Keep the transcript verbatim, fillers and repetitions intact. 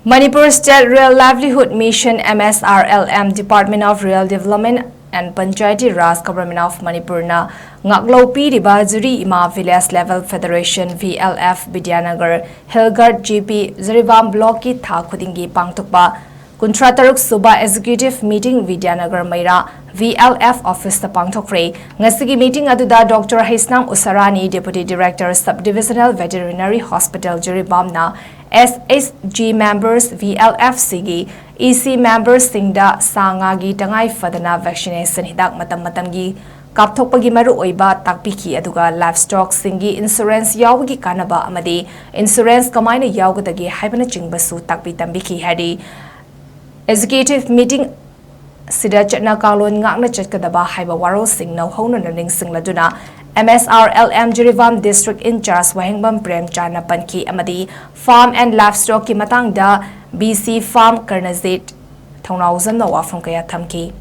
Manipur State Rural Livelihood Mission, M S R L M, Department of Rural Development and Panchayati Raj, Government of Manipur ꯅ ꯉꯥꯛꯂꯧ ꯄꯤꯔꯤꯕ ꯖꯤꯔꯤ ꯏꯃꯥ Village Level Federation, V L F, Vidyanagar, Hilghat G P, Jiribam Block ꯀꯤ ꯊꯥ ꯈꯨꯗꯤꯡꯒꯤ ꯄꯥꯡꯊꯣꯛꯄ ꯀꯨꯟꯊ꯭ꯔꯥ ꯇꯔꯨꯛ ꯁꯨꯕ Executive Meeting, Vidyanagar ꯃꯩꯔꯥ, V L F Office ꯇ ꯄꯥꯡꯊꯣꯛꯈ꯭ꯔꯦ꯫ ꯉꯁꯤꯒꯤ meeting ꯑꯗꯨꯗ Doctor ꯍꯩꯁꯅꯥꯝ ꯎꯁꯥꯔꯥꯅꯤ, Deputy Director, Sub Divisional Veterinary Hospital, ꯖꯤꯔꯤꯕꯥꯝꯅ S H G members, V L F C ꯒꯤ E C members ꯁꯤꯡꯗ ꯁꯥ ꯉꯥꯒꯤ ꯇꯉꯥꯏ ꯐꯗꯅ vaccination ꯍꯤꯗꯥꯛ ꯃꯇꯝ ꯃꯇꯝꯒꯤ ꯀꯥꯞꯊꯣꯛꯄꯒꯤ ꯃꯔꯨꯑꯣꯏꯕ ꯇꯥꯛꯄꯤꯈꯤ, ꯑꯗꯨꯒ livestock ꯁꯤꯡꯒꯤ insurance ꯌꯥꯎꯕꯒꯤ ꯀꯥꯟꯅꯕ ꯑꯃꯗꯤ insurance ꯀꯃꯥꯏꯅ ꯌꯥꯎꯒꯗꯒꯦ ꯍꯥꯏꯕꯅꯆꯤꯡꯕꯁꯨ ꯇꯥꯛꯄꯤ ꯇꯝꯕꯤꯈꯤ ꯍꯥꯏꯔꯤ꯫ Executive Meeting ꯁꯤꯗ ꯆꯠꯅ ꯀꯥꯡꯂꯣꯟ ꯉꯥꯛꯅ ꯆꯠꯀꯗꯕ ꯍꯥꯏꯕ ꯋꯥꯔꯣꯜꯁꯤꯡ ꯅꯧꯍꯧꯅꯅ ꯅꯤꯡꯁꯤꯡꯂꯗꯨꯅ M S R L M Jiribam District Incharge ꯋꯥꯍꯦꯡꯕꯝ ꯄ꯭ꯔꯦꯝꯆꯥꯟꯅ ꯄꯟꯈꯤ ꯑꯃꯗꯤ farm and livestock ꯀꯤ ꯃꯇꯥꯡꯗ B C farm ꯀꯔꯅꯖꯤꯠ ꯊꯧꯅꯥꯎꯖꯝꯅ ꯋꯥꯐꯝ ꯀꯌꯥ ꯊꯝꯈꯤ꯫